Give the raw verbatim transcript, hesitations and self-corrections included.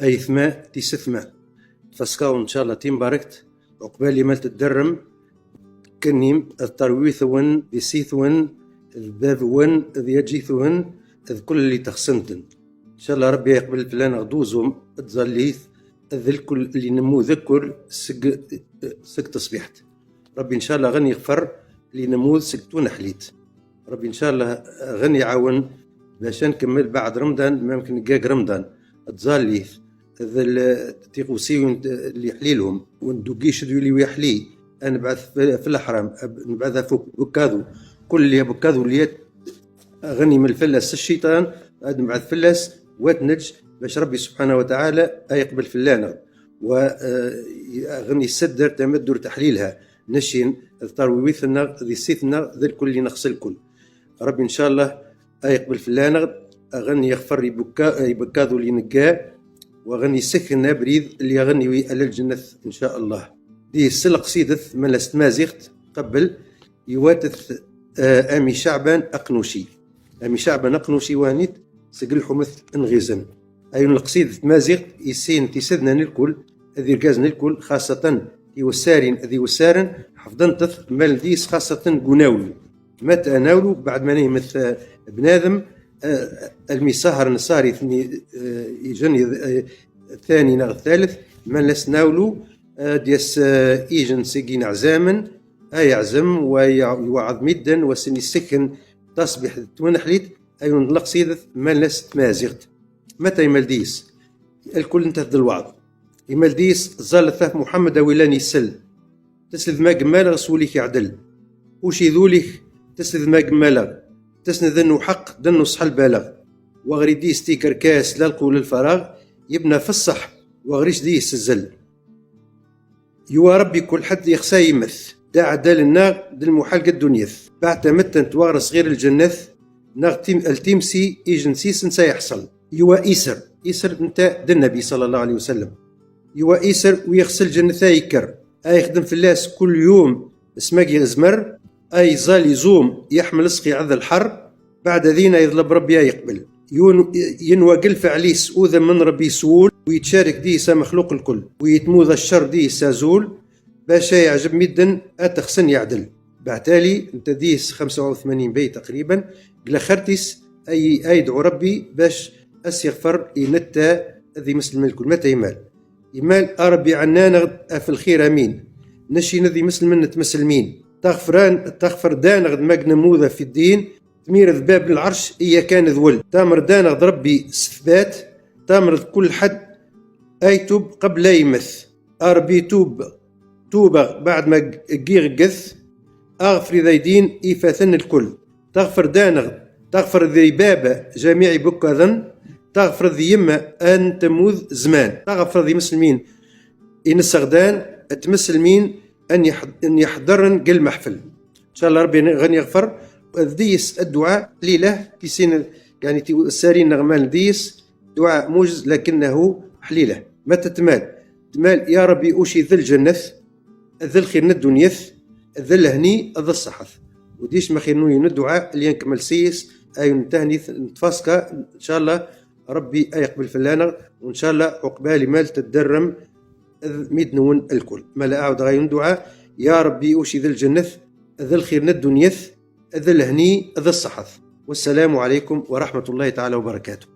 Aythma tisithma. Tfaskaw inshallah timbarakt, uqbal imal tdrm, knim, d tarwitwn, d isitwn, d babwn, d yajitwn, d kull li txsntn. Inshallah Rabbi ayqbl flan d uzum, d zallit, d lkull li nmmu dkul sg, sg tasbiḥt. Rabbi inshallah ɣn iɣfr li nmmu sg twnḥlit. Rabbi inshallah ɣn iɛawn bac nkml baɛd Ramḍan, mamkn gag Ramḍan. D zallit, d tiqwsiwin li ḥlilhum, wn dugicd li wi ḥli, ad nbɛd f lḥram, ad nbɛd f bkadu, kull li bkadu li ɣn iml flas cciṭan, ad nbɛd flas, wa tnj, bac Rabbi subḥanahu wa taɛala ayqbl flan. Wa ɣn isddr tamaddurt ḥlilha. Nacin, d tarwiwit-nneɣ, d issit-nneɣ, d lkull li nxs lkull. Rabbi inshallah ayqbl flan, ɣn iɣfr i bkadu li nga, wa ɣn isskn abrid li ɣn iwi a lljnt inshallah. Di slqsidt ma las tmaziɣt, qabl, iwat-t ami Caɛban Aqnuci. Ami Caɛban Aqnuci wanit sg lḥumt n Ɣizn. Aywn lqsidt tmaziɣt, issin tisidnan lkull, d irgazn lkull, xaṣṣatan tiwssarin d iwssarn, ḥfḍnt-t mal dys xaṣṣatan g unawlu. Mat anawlu, baɛd ma naymt bnadm, lmi sahr n sahr itni ijn thani nɣ thalth, mal as nawlu, d yas ijn sg ineɛzamn, ay iɛzm wa iwaɛḍ middn wa sn isskn tasbiḥt d twnḥlit. Aywn lqsidt mal as tmaziɣt. Mat imal dys? Lkull ntat d lwaɛḍ. Imal dys, ẓallt af Muḥammd a wi lan isl. Tsld ma gmalɣ s wul-ik iɛdl. Uci d ul-ik, tsld ma gmalɣ. Tsnd dn uḥaq, dn uṣḥ lbalɣ. Wa ɣr-i dys tikrkas la lqul lfaraɣ, ibna f ṣṣḥ, wa ɣr-ic dys zzl. Yuwa Rabbi kull ḥedd ixṣa imt, d aɛdal-nnaɣ d lmuḥal g ddunyat. Baɛd tamettant wa ɣr-s ɣir lǧennat, nɣ tim-, ltimsi ijn s-isn s a iḥṣl. Yuwa isr, isr nta d Nnabi ṣalla Llahu ɛalayhi wa sallam. Yuwa isr wi ixṣ lǧennat a ikkr, a ixdm flas kull yum s ma izmr, a iẓal iẓum, yaxml sq iɛḍ lḥar, baɛd din a iḍlb Rabbi a iqbl. Yun-, yinwa g lfɛl-is udm n Rabbi s wul, wi itcarik dys amxluq lkull, wi itmud ccar dys azul, bac a iɛjb middn a t-xsn iɛdl. Baɛtali, nta dys xamsa u tmanin bay taqriban, g laxrt-is a i-, a idɛu Rabbi bac a s-iɣfr i nta d imslmn lkull. Mat imal? Imal a Rabbi ɛanna-nɣ-d af lxir, amin. Nacin d imslmn n tmslmin. Taɣfran-, taɣfrda-nɣ-d ma g nmmu d af ddin, tmir d bab n lɛerc, iya kan d wul. Tamrda-nɣ-d Rabbi s tbat, tamrd kull ḥedd a itub qabl a imt. A Rabbi tub, tubaɣ baɛd ma g-, giɣ gget, aɣfr i daydin ifatn lkull. Taɣfrda-nɣ-d, taɣfrd i baba jamiɛ ibukkaḍn, taɣfrd i yemma a n tmmud zman, taɣfrd i imslmin insɣdan, tmslmin a n iḥ-, a n iḥḍrn g lmaḥfl. Ncallah Rabbi ɣ-, ɣ-, n iɣfr. D dys dduɛa ḥlilah, tisin, yani, tiwssarin nɣ mal dys, dduɛa mujz, lakinnahu ḥlilah. Mat tmal? Tmal, ya Rabbi, uci d lǧennat, d lxir n ddunyat, d lhni, d ṣṣaḥat. U dys ma xir n uyu n dduɛa, lyan kmal s-is, ayun n tahnit n tfaska, ncallah Rabbi a iqbl fell-anɣ, u ncallah uqbal imal tdrm d middn-nwn lkull. Mala aɛawdɣ ayun n dduɛa, ya Rabbi, uci d lǧennat, d lxir n ddunyat, d lhni, d ṣṣaḥat. Wassalamu ɛalaykum wa raḥmatullahi taɛala wa barakatuh.